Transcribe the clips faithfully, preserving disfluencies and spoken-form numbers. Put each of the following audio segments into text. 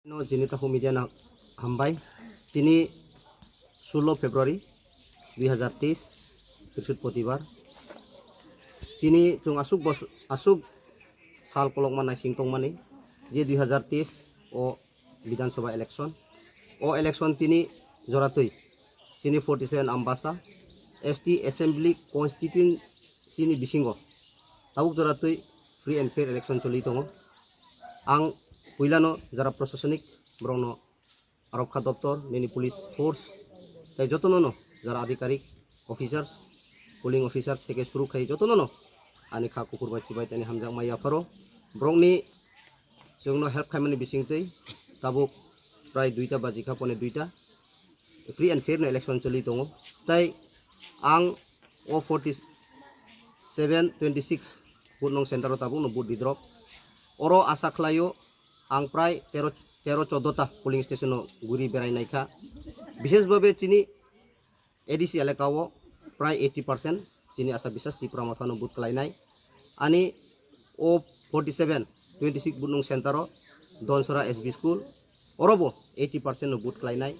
No, jini takhuk media no hambai. Tini sullo February dui hazar teis, Brihaspatibar. Tini chwng aswk bos-, aswk sal kolokma naising tongmani je dui hazar teis o Bidhan Sabha election. O election tini joratwi chini forty seven Ambasa S T Assembly Constituency ni bisingo tabuk joratwi free and fair election choli tongo. Ang puilano jara prosasonik borokno, arokha doptor, nini police force, tei jotono no jara adhikarik, officers, polling officers theke suru khai jotono no ani kha kuphur bai chibai tei ani hamjakma yapharo. Borokni chwngno help khaimani bisingtwi tabuk prai duita baji kha, pone duita, free and fair no election choli tongo. Tei ang o forty seven twenty six vote nong center o tabuk no vote bidrop. Oro asa khlaio ang prai tero, tero choddo ta polling station o guri berai naikha. Bishesh bhabe chini A D C elaka o prai eighty percent chini asa bisas Tipra Motha no vote khlainai. Ani o forty seven twenty six vote nong center o Donsora S B school, oro bo eighty percent no vote khlainai.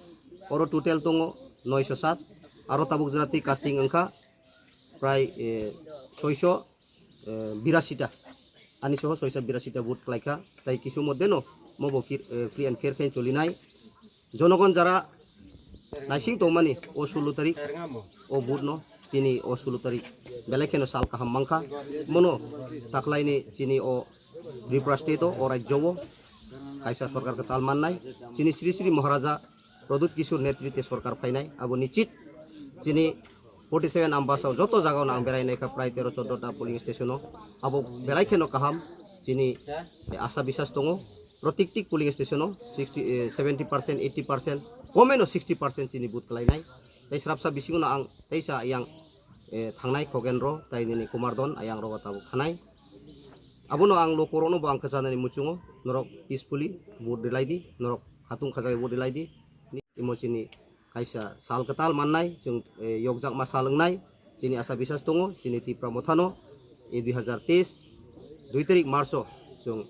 Oro total tongo noisho sat, aro tabuk jora twi casting wngkha prai, eh, soisho, eh, birasi ta, ani soho soisho birasi ta vote khlaikha, tei kisu moddhe no mobo fir-, eh, free and fair khe cholinai. Jonogon jara naising tongmani o sullo tarik o vote no, tini o sullo tarik belai kheno sal kaham mankha. Mono taklaini chini o Tripura state o, o rajyo o kaisa sorkar kwtal mannai, chini Sri Sri Maharaja Pradyut Kishore netritwe sorkar phainai, abo nichit chini forty seven Ambasa o joto jaga o ang berai naikha prai tero choddo ta polling station o, abo belai kheno kaham chini asa bisas tongo. Protiktik polling station o sixty, eh, seventy percent, eighty percent, komeno sixty percent chini vote khlainai. Tei srapsa bisingo no ang teisa ayang, eh, thangnai Khogenro, tei nini Kumar Don ayang rogo tabuk thanai. Abono ang lokorokno bo ang kwchanani muchungo, norok peacefully vote rilai di, norok khatung khajagwi vote rilai di. Imo chini kaisa sal kwtal mannai, chwng, eh, yokjakma sal wngnai, chini asa bisas tongo, chini Tipra Mothano, e dui hazar teis, dui tarik March o chwng,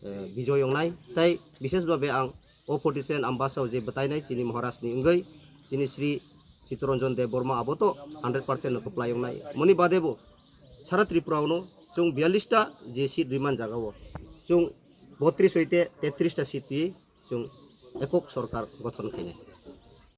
eh, bijoy wngnai. Tei bishesh bhabe ang o forty seven Ambasa o je bwtainai chini Maharaj ni wngwi, chini Sri Chittaranjan Debbarma aboto hundred percent no kwplai wngnai. Moni bade bo sara Tripura o no chwng biyallis ta je seat riman jaga o chwng botris hoite tetris ta seat twi chwng ekok sorkar gothon khainai.